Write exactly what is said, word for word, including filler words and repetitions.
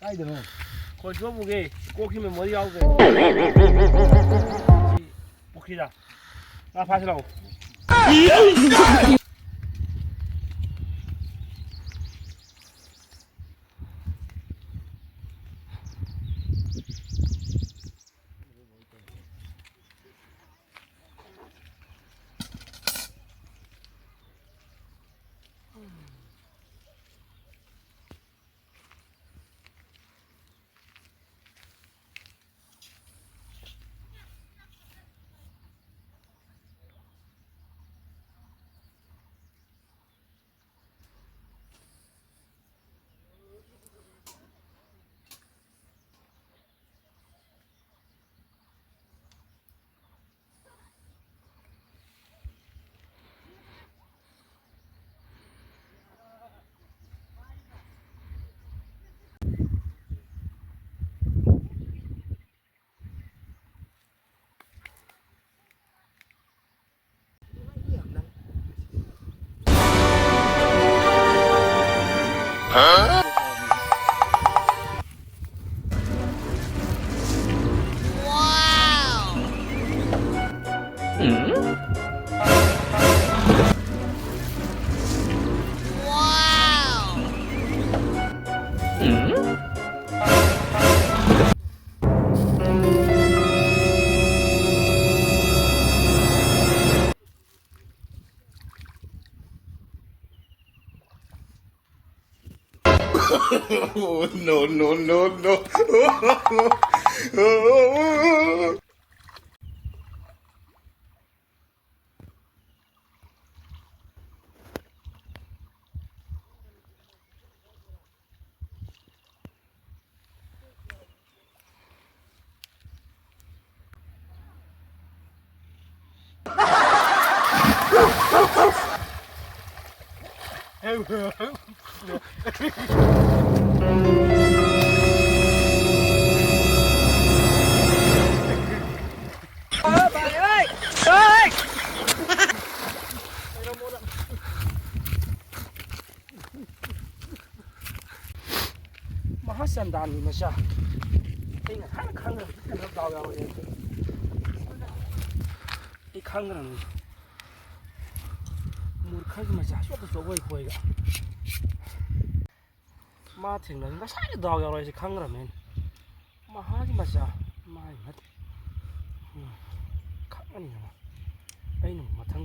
ꯀꯥꯏꯗꯅꯣ? ꯈꯣꯟ ꯆꯣꯞꯄꯨꯒꯦ꯫ ꯀꯣꯛꯁꯤ ꯃꯦꯃꯣꯔꯤ ꯌꯥꯎꯗ꯭ꯔꯦ꯫ ꯄꯨꯈ꯭ꯔꯤꯗ꯫ ꯉꯥ ꯐꯥꯁꯤ ꯂꯥꯛꯑꯣ꯫ Oh, no, no, no, no. ꯃꯍꯥ ꯆꯠ ꯗꯥꯟꯒꯤ ꯃꯆꯥ꯫ ꯑꯩ ꯉꯁꯥꯏꯅ ꯈꯪꯈ꯭ꯔꯕꯅꯤ, ꯀꯩꯅꯣ ꯗꯥꯎ ꯌꯥꯎꯔꯦ꯫ ꯑꯩ ꯈꯪꯈ꯭ꯔꯕꯅꯤ꯫ ꯃꯨꯔꯈꯥꯒꯤ ꯃꯆꯥ ꯑꯆꯧ ꯑꯆꯧꯕ ꯑꯩꯈꯣꯏꯒ꯫ ꯃꯥ ꯊꯦꯡꯅꯔꯤ ꯉꯁꯥꯏꯅ ꯗꯥꯎ ꯌꯥꯎꯔꯦ, ꯑꯩꯁꯦ ꯈꯪꯈ꯭ꯔꯕꯅꯤ꯫ ꯃꯍꯥꯒꯤ ꯃꯆꯥ꯫ ꯃꯥꯒꯤ ꯅꯠꯇꯦ꯫ ꯎꯝ꯫ ꯈꯪꯉꯅꯤ ꯃꯥ꯫ ꯑꯩꯅ ꯃꯊꯪ